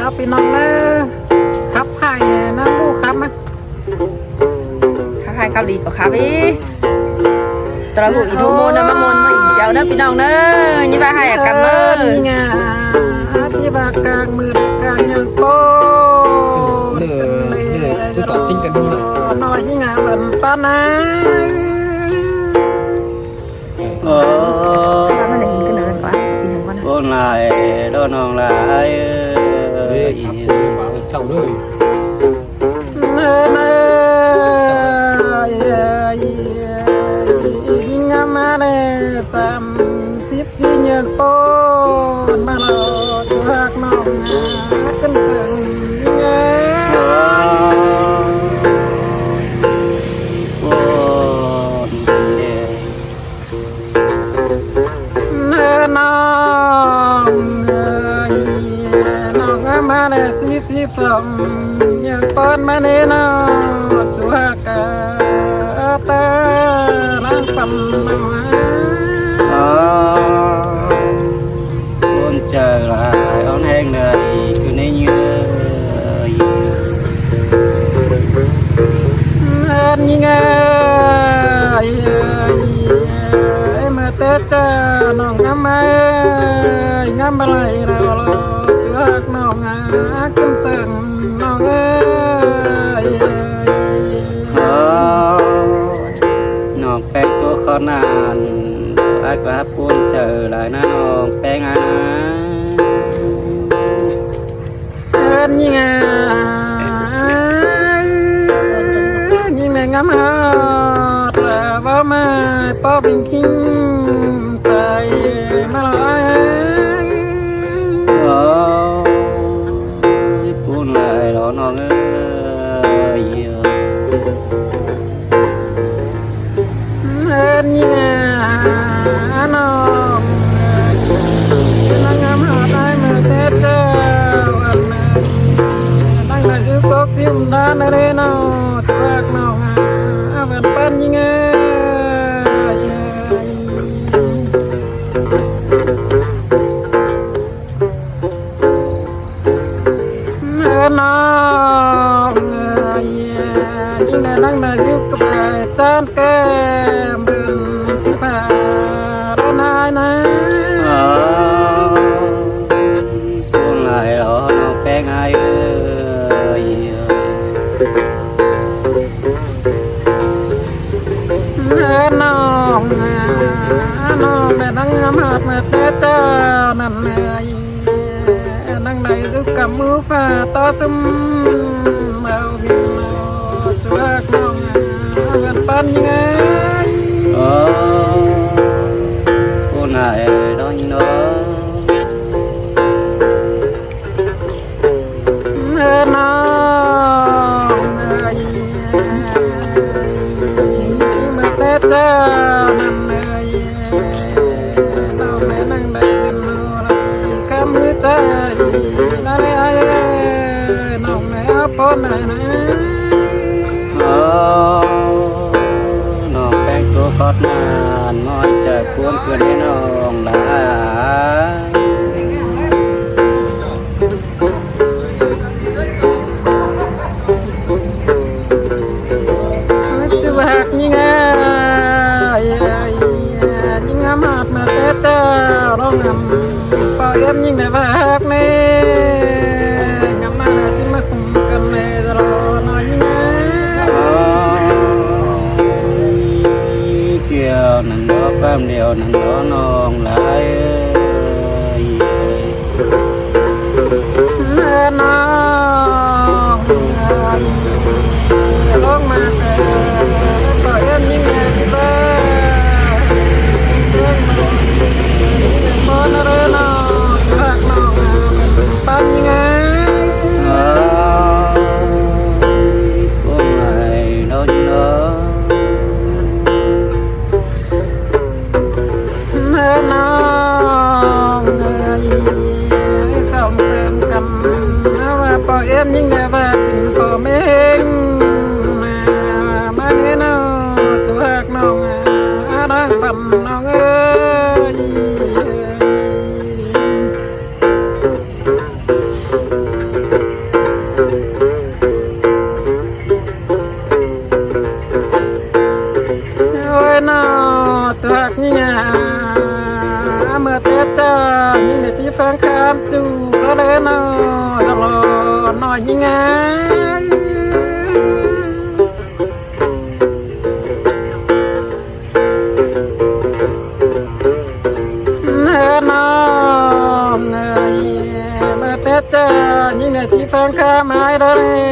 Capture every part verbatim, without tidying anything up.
ꞌPi ꞌnọng ꞌnớ, khắp hại ꞌnớ ꞌlụk khắp ꞌmá. Khắp hại khắp đi ꞌcọ khắp ꞌí. Tao ꞌhụ ꞌi ꞌdu ꞌmôn ꞌnớ ꞌmá ꞌmôn ꞌmá ỉn ꞌsẹo ꞌnớ ꞌpi ꞌnọng ꞌnớ. ꞌNhí ꞌva hại ꞌa căn ꞌmá. ꞌNhí ꞌva cang ꞌmự cang ꞌnhắng ꞌpộ. ꞌNhí ꞌva ꞌnhắng ꞌvắn ꞌpắn ꞌnớ. Ơ. ꞌPo lai ꞌló ꞌnọng lai ơi. ꞌNhắng ꞌmá ꞌlé sam síp sí ꞌnhắng ꞌpộ ꞌmá ꞌló ꞌchu ꞌhặc ꞌnọng ꞌcắn sưng ꞌnhắng. ꞌNhắng ꞌnọng ơi, ꞌnọng ꞌmá ꞌlé sí síp song ꞌnhắng ꞌpộ ꞌmá ꞌlé ꞌnọng ꞌchu ꞌhặc ꞌcá ta ꞌláng păn ꞌnọng. ꞌCốn chaư lai ón ꞌhéng ꞌnới ꞌcứ ꞌnị ꞌnhá. ꞌNhắng ơi, ꞌmưa Tết chaư ꞌnọng ngắm ơi, ngắm ꞌva lai ꞌló ꞌchu ꞌhặc ꞌnọng ꞌcắn sưng ꞌnọng ơi. ꞌNọng ꞌpéng ꞌcọ khót ꞌnặn, ải ꞌva ꞌcốn chaư lai ꞌnớ ꞌnọng ꞌpéng ải ꞌnớ. ꞌNhắng ơi, ꞌnhắng ꞌnị ngắm ꞌhọt ꞌlạ ꞌva ꞌmá ꞌpó ꞌvinh khinh tai ꞌmá ꞌló ải. ꞌCốn lai ꞌló ꞌnọng ơi. ꞌNhắng ꞌnọng ơi, ꞌnhắng ngắm ꞌhọt ải ꞌmưa Tết chaư ꞌnặn ꞌnớ. ꞌNhắng lai ứp cốc síp đá ꞌnớ ꞌlé ꞌnọng ꞌchu ꞌhặc ꞌnọng ꞌvắn ꞌpắn ꞌnhắng ơi. ꞌNhắng ơi, ꞌnhắng ꞌnị ꞌnhắng lai ứp cốc ải chăn kem bươn síp ꞌva ꞌnặn ải ꞌnớ. ꞌCốn lai ꞌló ꞌnọng ꞌpéng ải ơi. ꞌNhắng ơi, ꞌnhắng ꞌnị ꞌnhắng ngắm ꞌhọt ꞌmưa Tết chaư ꞌnặn ꞌnớ. ꞌNhắng lai ứp cắm ứp pha tó sum ꞌvạu ꞌhịn ꞌló ꞌchu ꞌhặc ꞌnọng ꞌvắn ꞌpắn ꞌnhắng ơi. ꞌCốn lai ꞌló ꞌnhắng ꞌnớ. ꞌNhắng ơi, ꞌmưa Tết chaư ꞌnặn ꞌnớ. ꞌNhắng ꞌnị ꞌnhắng lai ꞌchăm ꞌnọ lai khắm ꞌhứ chaư ꞌnặn ꞌlé ải ơi, ꞌnọng ꞌnị ꞌpó ꞌnị ꞌnớ. ꞌNọng ꞌpéng ꞌcọ khót ꞌnặn ꞌnhắng chaư ꞌcốn ꞌcứn ꞌnị ꞌnọng lai. ꞌChu ꞌhặc ꞌnhắng ơi, ꞌnhắng ngắm ꞌhọt ꞌmưa Tết chaư ꞌló ngắm ꞌpo ꞌếm ꞌnhắng lai ꞌva ꞌhặc ꞌnị. Ngắm ꞌmá ꞌnị ꞌchí ꞌmá khum căn ꞌnị ꞌló ꞌnọng ꞌnhắng ơi. Kiêu ꞌnặn ꞌló, ꞌpam điêu ꞌnặn ꞌló ꞌnọng lai ơi. ꞌNhắng ơi, ꞌlóng ꞌmá ꞌpo ꞌếm ꞌnhắng lai ꞌchí ꞌva. ꞌPo ꞌnị ꞌló ꞌnọng ꞌchu ꞌhặc ꞌnọng ꞌvắn ꞌpắn ꞌnhắng ơi. ꞌCốn lai ꞌló ꞌnhắng ꞌnớ. ꞌNhắng ơi, song sơm căn ꞌva ꞌpo ꞌếm ꞌnhắng lai ꞌva pên ꞌpo ꞌmếng ꞌmá ꞌnị ꞌnọng ꞌchu ꞌhặc ꞌnọng ꞌláng păn ꞌnọng ơi. Chả, ꞌnị ꞌnị ꞌchí ꞌphắng khám ai đó ꞌnị.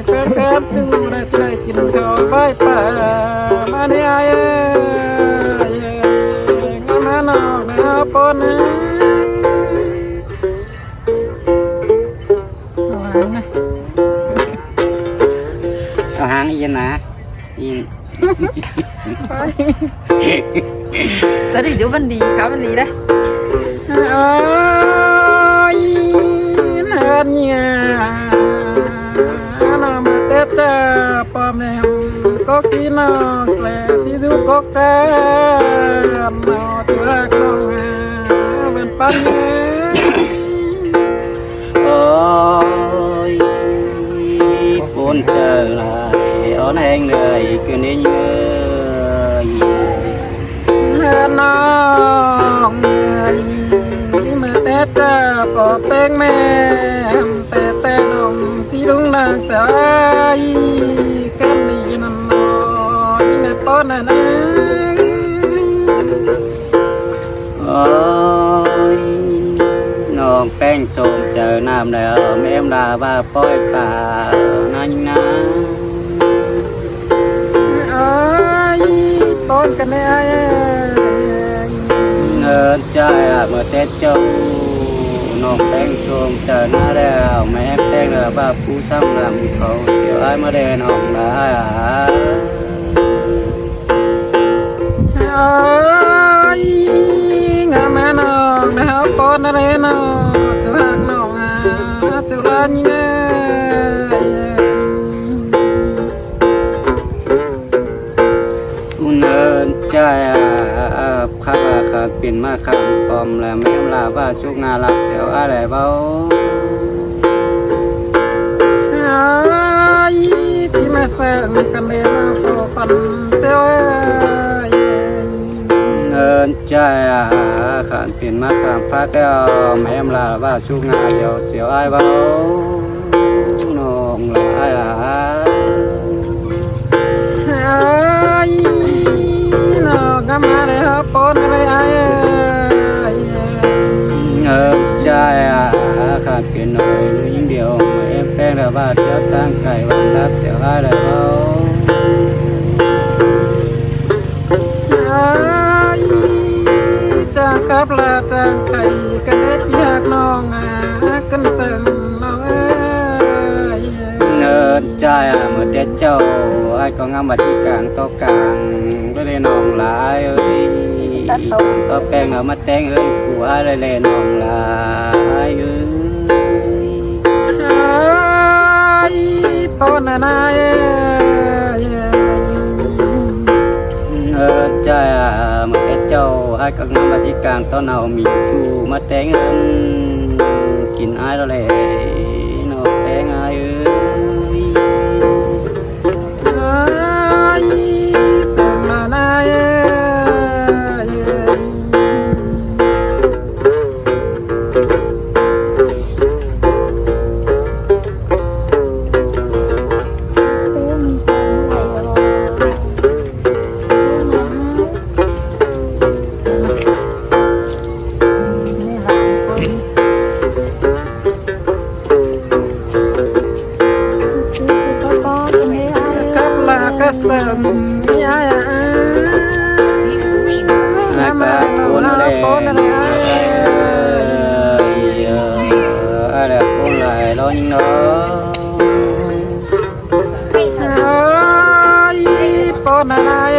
ꞌPhắng khám ꞌchu đảy, ꞌchu đảy kin khảu ꞌvạy pả ꞌmá ꞌnị ai. ꞌNgắm ꞌmá ꞌnọng ꞌnớ ꞌpốn ꞌnớ. Au háng yên nả. Yên. Có thể giúp bạn đi, khám bạn đi đấy. Ôi, ꞌnớ ꞌnị. ꞌNọ ꞌmá Tết chả, ꞌpo ꞌme cốc sí ꞌnọng ꞌlẹ, ꞌchí dú cốc chả. ꞌNọ ꞌchu ꞌnọng ꞌnớ, ꞌván ꞌpắn ꞌnớ. Ôi, ꞌpốn chaư lai, ók ꞌnị ꞌhéng đảy ꞌcứ ꞌnị ꞌnhớ. ꞌNọng ơi, ꞌmá Tết chả, ꞌpo ꞌpéng ꞌme té té ꞌnọng ꞌchí ꞌlung đang sai. Khăn đi ꞌnặn ꞌnọ, ꞌnị ꞌnị ꞌpốn ꞌnớ. Ôi, ꞌnọng ꞌpéng sôm chaư ꞌnặm đảy, ꞌme ꞌmá ꞌlạ ꞌvạ ꞌpói pả ꞌnặn ꞌnớ. Ôi, ꞌpốn căn ꞌnị ai. ꞌNớ chả, ꞌmưa Tết chảu, ꞌnọng ꞌpéng sôm chaư ꞌnặm đảy, ꞌme ꞌpéng ꞌlạ ꞌvạ pú sắm ꞌnặm khảu ꞌsịu ai ꞌmá đảy ꞌnọng lai. Ôi, ꞌngắm ꞌmá ꞌnọng ꞌnớ ꞌpốn ꞌnớ ꞌnọ, ꞌchu ꞌnọng ꞌnớ, ꞌchu ꞌnọng ꞌnớ. ꞌNớ chả, khắp ꞌva khắp pên ꞌmá khắp pom ꞌlạ ꞌme ꞌmá ꞌlạ ꞌvạ súc ꞌnạ ꞌlặc ꞌsịu ai đảy báu. Ôi, ꞌchí ꞌmá sớng căn ꞌnị ꞌnọ, phô phăn ꞌsịu ơi. ꞌNớ chả, khắp pên ꞌmá khắp phák ꞌlẹo, ꞌme ꞌmá ꞌlạ ꞌvạ súc ꞌnạ ꞌlẹo ꞌsịu ai báu. ꞌNọng lai à. Ôi, ꞌnọng ꞌngắm ꞌmá đảy ꞌpốn ꞌnớ ai. ꞌNớ chả, khắp pên ꞌnọi ꞌnưng điêu, ꞌme ꞌpéng ꞌlạ ꞌvạ ꞌtiếu ꞌtáng cải ꞌvắn đắc ꞌsịu ai đảy báu. Ôi, chắng khắp ꞌlạ chắng cải căn ꞌnị ꞌpi ꞌhặc ꞌnọng à, căn sớng ꞌnọng ơi. ꞌNớ chả, ꞌmưa Tết chảu, ai ꞌcọ ꞌngắm ꞌmá ꞌchí cang tó cang đảy ꞌnọng lai ơi. ꞌTo ꞌpéng ꞌnọ ꞌmá ꞌtếng ơi, ꞌcọ ai đảy ꞌnọng lai ơi. Ôi, ꞌpốn ꞌnớ ơi. ꞌNớ chả, ꞌmưa Tết chảu, ai ꞌcọ ꞌngắm ꞌmá ꞌchí cang tó ꞌnọ ꞌmí ꞌchu ꞌmá ꞌtếng ơi. Kin ai ꞌlẹo ꞌnọ ꞌtếng ai ơi. Ôi, sớng ꞌnớ ơi. Khắp ꞌlạ cá sớng ꞌnị ai à. Ai ꞌcọ ꞌcốn ꞌlẹo. ꞌPốn ꞌnớ ai. Ai ꞌlẹo ꞌcốn lai ꞌló ꞌnhính ꞌnọ. Ôi, ꞌpốn ꞌnớ ai.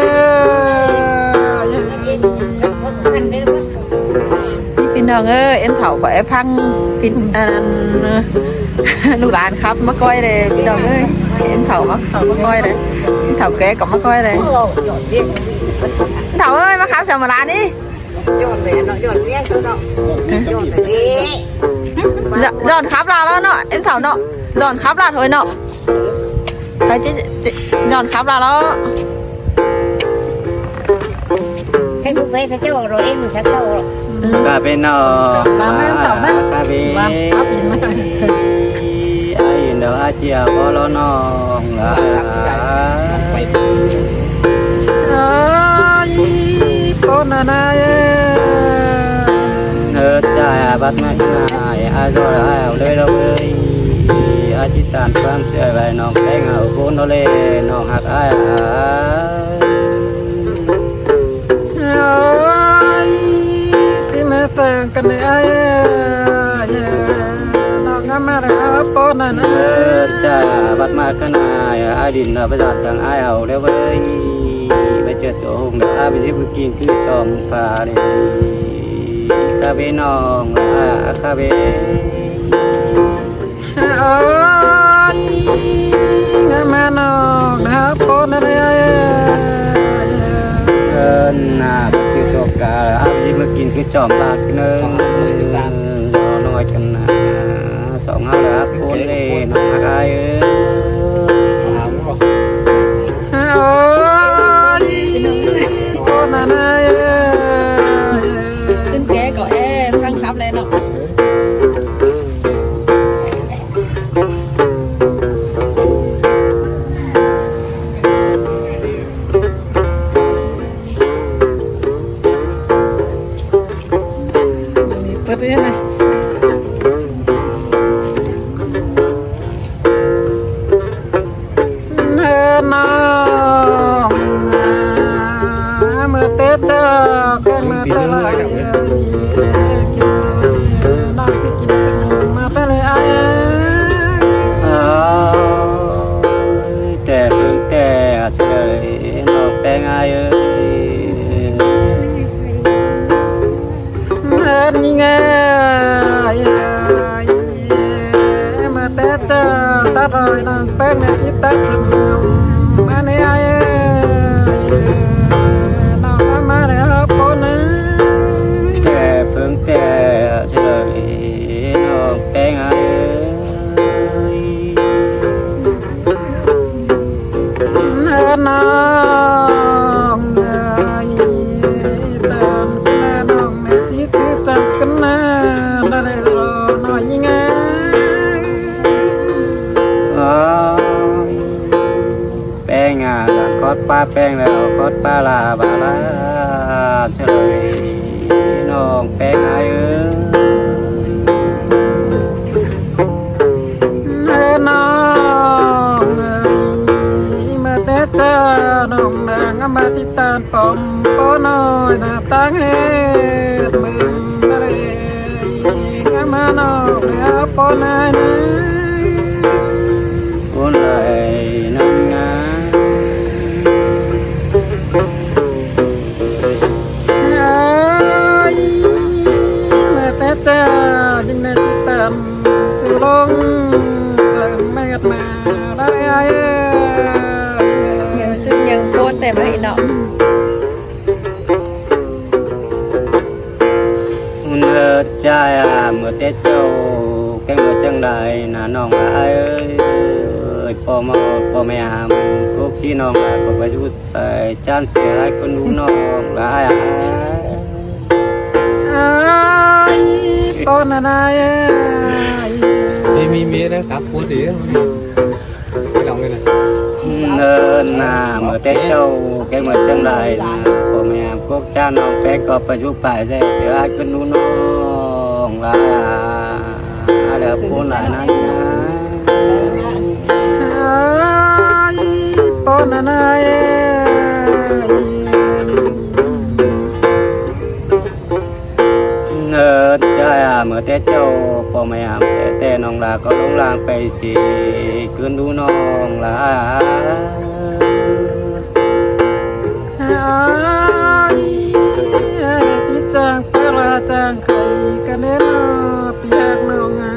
ꞌPi ꞌnọng ơi, ꞌếm thảu khỏi ꞌphắng ꞌpi ꞌnặn, ꞌlụk ꞌlan khắp ꞌmá ꞌcoi đảy, ꞌpi ꞌnọng ơi. ꞌếm thảu ꞌmá, ꞌmá ꞌcoi đảy. ꞌӥm thảu ké ꞌcọ ꞌmá ꞌcoi đảy. ꞌӥm thảu ơi, ꞌmá khắp sau ꞌmá ꞌlan ꞌnị. Dọn, dọn khắp ꞌlạ ꞌló ꞌnọ, ꞌếm thảu ꞌnọ. Dọn khắp ꞌlạ thôi ꞌnọ. Phải chứ, chứ, dọn khắp ꞌlạ ꞌló. Cái bút bê cái châu rồi em sẽ châu rồi. Cà phê nọ. Cà phê nọ. Cà phê. Ai yên đó ai chia có lo nọ. Ai, ꞌpốn ꞌnớ ai. Ơ, chả Bắt ꞌmá ꞌkhắn ꞌnị ai ꞌdọ ai au ꞌlới ꞌlới. Ai ꞌchí ꞌtan ꞌquám ꞌchưa ꞌvạy ꞌnọng ꞌpéng au ꞌcốn ꞌnọ ꞌlế ꞌnọng ꞌhặc ai ai. Ai, ꞌchí ꞌmá sương căn ꞌnị ai. ꞌNọng ngắm ꞌmá đảy hảư ꞌpó ꞌnặn. Ơ, ꞌchá, bắt ꞌmá ꞌkhắn ꞌnị ai đin ꞌnọ bá dọn chắng ai au ꞌlới ꞌvạy. Bá ꞌchưa tô ꞌhung đảy ai bá díp kin ꞌcứ chom pha đảy. Cá bế ꞌnọng ꞌlạ cá bế. Ơi, ngắm ꞌmá ꞌnọng đảy hảư ꞌpó ꞌnặn ai. Ơ, ꞌnạ, bá ꞌchưa tô cá ai bá díp kin ꞌcứ chom pha ꞌnớ. Lo ꞌnọi căn ꞌnạ. Song ꞌháu ꞌlạ ꞌcốn ꞌlế ꞌnọng ꞌhặc ai ơi. Ơi, ꞌpó ꞌnặn ai. Khửn ké ꞌcọ é ꞌphắng khắp ꞌlới ꞌnọng. Pớt ꞌlới ꞌnạ. ꞌNọng ꞌmưa té ꞌchạu ꞌkeng ꞌmưa té lai. ꞌNọng ꞌchí kin sương ꞌmưa té lai ai. Ơ, té ꞌpứng té ꞌsứ đảy ꞌnọng ꞌpéng ai ơi. Mết ꞌnhính ơi, ꞌmưa té ꞌchạu tắt ꞌlới ꞌnọng ꞌpéng ꞌnị ꞌchí tắt sương ꞌmưa ꞌnị ai. ꞌNọng ꞌmá ꞌmá đảy hảư ꞌpó ꞌnặn. Té ꞌpứng té ꞌsứ đảy ꞌnọng ꞌpéng ai ơi. ꞌNọng ơi, ꞌtan ꞌcứn ꞌnạ ꞌnọng ꞌmá ꞌchí ꞌchư chắng ꞌcứn ꞌnạ, ꞌnạ đảy lo ꞌnọi ꞌnhính ơi. Ơi, ꞌpéng ꞌnạ, lăng khót ꞌpá ꞌpéng ꞌlẹo, khót ꞌpá ꞌlạ bả ꞌlạ, ꞌsứ đảy ꞌnọng ꞌpéng ai ơi. ꞌNọng ơi, ꞌmưa té ꞌchạu ꞌnọng đang ꞌmá ꞌchí ꞌtan pom ꞌpó ꞌnọi ꞌnạ ꞌtáng ꞌhệt ꞌmướng ꞌnặn ꞌlới. Ngắm ꞌmá ꞌnọng đảy hảư ꞌpó ꞌnặn. ꞌCốn lai ꞌnặn ꞌnạ. Ơi, ꞌmưa té ꞌchạu ꞌnhính ꞌnạ ꞌchí ꞌtan ꞌchu ꞌlống sương ꞌmá ꞌngớt ꞌmá đảy ai ơi. Nhiều sức nhưng ꞌcốn té ꞌmá ꞌnọng. ꞌNọng ơi, ꞌchá ꞌmưa té ꞌchạu ꞌkeng ꞌmưa chắng đảy ꞌnạ ꞌnọng ꞌlạ ai ơi. ꞌPo ꞌme, ꞌpo ꞌme ꞌmá cốc ꞌchí ꞌnọng ꞌlạ ꞌcọ pay dú pay chắng sia ai ꞌcốn ꞌnụ ꞌnọng ꞌlạ ai. Ai, ꞌpó ꞌnặn ai ơi. Đi mi mi đấy, khắp ꞌcốn đi. Cái lòng đây này. ꞌNọng ơi, ꞌmưa té ꞌchạu ꞌkeng ꞌmưa chắng đảy ꞌnạ ꞌpo ꞌme ꞌmá cốc chắng ꞌnọng ꞌpéng ꞌcọ pay dú pay sia ai ꞌcốn ꞌnụ ꞌnọng ꞌlạ. Ai ꞌlẹo ꞌcốn lai ꞌnặn ꞌnạ. Ai, ꞌpó ꞌnặn ai ơi. ꞌNọng ơi, ꞌmưa té ꞌchạu ꞌpo ꞌme ꞌmá té té ꞌnọng ꞌlạ ꞌcọ ꞌlống ꞌláng pay sia ꞌcốn ꞌnụ ꞌnọng ꞌlạ. Ai, ꞌchí chắng pá ꞌlạ chắng khay căn ꞌnị ꞌnọ, ꞌpi ꞌhặc ꞌnọng ơi.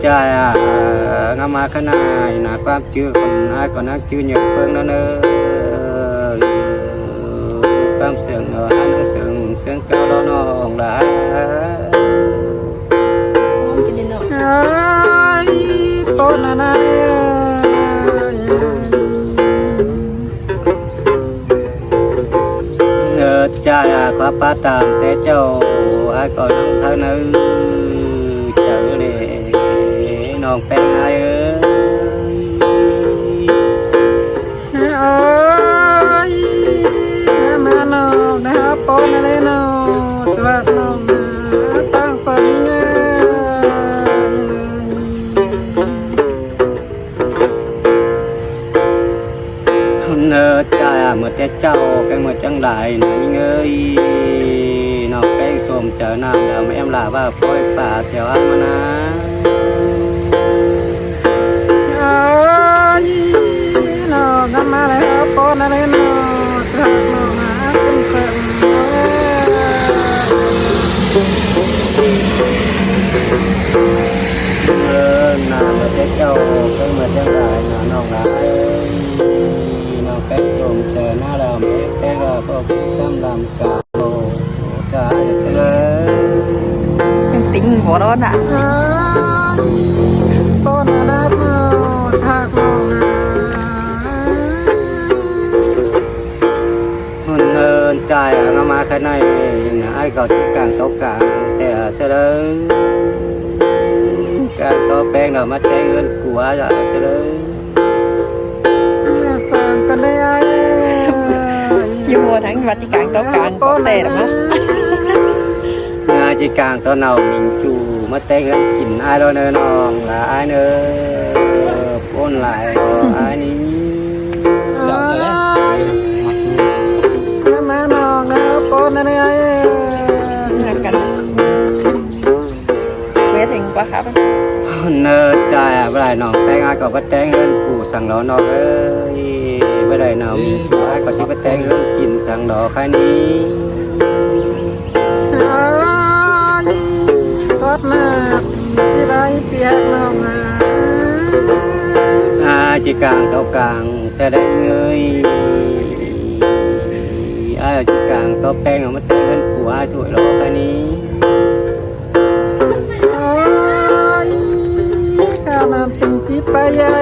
ꞌNọng ơi, ngắm ꞌmá ꞌkhắn ꞌnị ꞌnạ ꞌquám ꞌchư ꞌcốn ai ꞌcọ ꞌnăng ꞌchư ꞌnhính ꞌpứng ꞌnặn ơi. ꞌQuám sương ꞌnọ ai ꞌnăng sương, sương ꞌcáu lo ꞌnọng ꞌlạ. Ai, ꞌpó ꞌnặn ai ơi. ꞌNọng ơi, ꞌchá ꞌnạ khóa ꞌpá ꞌtan té ꞌchạu ai ꞌcọ ꞌnăng tháo ꞌnớ. Chaư ꞌlế ꞌnọng ꞌpéng ai ơi. Ơi, ꞌmá ꞌnọng đảy hảư ꞌpó ꞌnặn ꞌlới ꞌnọ, chuốp ꞌnọng lai ꞌnị ꞌnhính ơi. ꞌNọng ꞌpéng sôm chaư ꞌnặm lăm ém lả ꞌva pói pả sẻo ăn ꞌmá ná. Ơi, ꞌnọng ꞌnặm ꞌmá lai ꞌpó ꞌnặn ꞌnị ꞌnọng, chảu ꞌnọng ꞌnặm ꞌcứn sẻng. Ơ, ꞌnặm ꞌmá té ꞌchạu, ꞌpéng ꞌmá ꞌchăng lai ꞌnọ ꞌnọng lai. ꞌNọng ꞌpéng sôm chaư ꞌnặm lăm ꞌpéng ꞌva ꞌpó ꞌcứn sẻng lăm cà ꞌnọ. Chảu ꞌsớ ꞌlới. ꞌTính bó đó nả. Ơi, ꞌpó ꞌnặn ꞌnọ, chảu ꞌnọng ꞌnặm. ꞌHụn ơn chai ꞌnọ ꞌmá khá ꞌnị, ꞌnị ải ꞌcọ ꞌchí cang tó cang ꞌtẹ ꞌsớ ꞌlới. Cang tó ꞌpéng ꞌnọ ꞌmá téng ꞌhướn cua ꞌsớ ꞌlới. Song ꞌcọ ꞌnị ải. ꞌChí ꞌmua thắng ꞌva ꞌchí cang tó cang ꞌtẹ ꞌnọ ꞌmá. ꞌNị ꞌchí cang tó nảu ꞌmính ꞌchu ꞌmá téng ꞌhướn kin ải ꞌlọ ꞌnị ꞌnọng lai ꞌnị. Pôn lai ải ꞌnị. Chảu ꞌlới. ꞌMá ꞌnọng ꞌnị, pôn ꞌnặn ꞌnị ải. Quét hình quá khắp. ꞌNị chai ꞌva lai ꞌnọng ꞌpéng ải ꞌcọ ꞌmá téng ꞌhướn ꞌchu săng ꞌlọ ꞌnọng ơi. ꞌVa lai ꞌnọng ꞌmính ꞌchu ải ꞌcọ ꞌchí ꞌmá téng ꞌhướn kin săng ꞌlọ khá ꞌnị. Ơi, tót ꞌnặm, ꞌchí lai piak ꞌnọng ꞌnặm. Ải ꞌchí cang tó cang ꞌtẹ ꞌlới ꞌnị ơi. Ải ꞌchí cang tó ꞌpéng ꞌmá téng ꞌhướn cua ꞌchu ꞌlọ khá ꞌnị. Ơi, khá ꞌnặm ꞌtếng ꞌchí pay ải.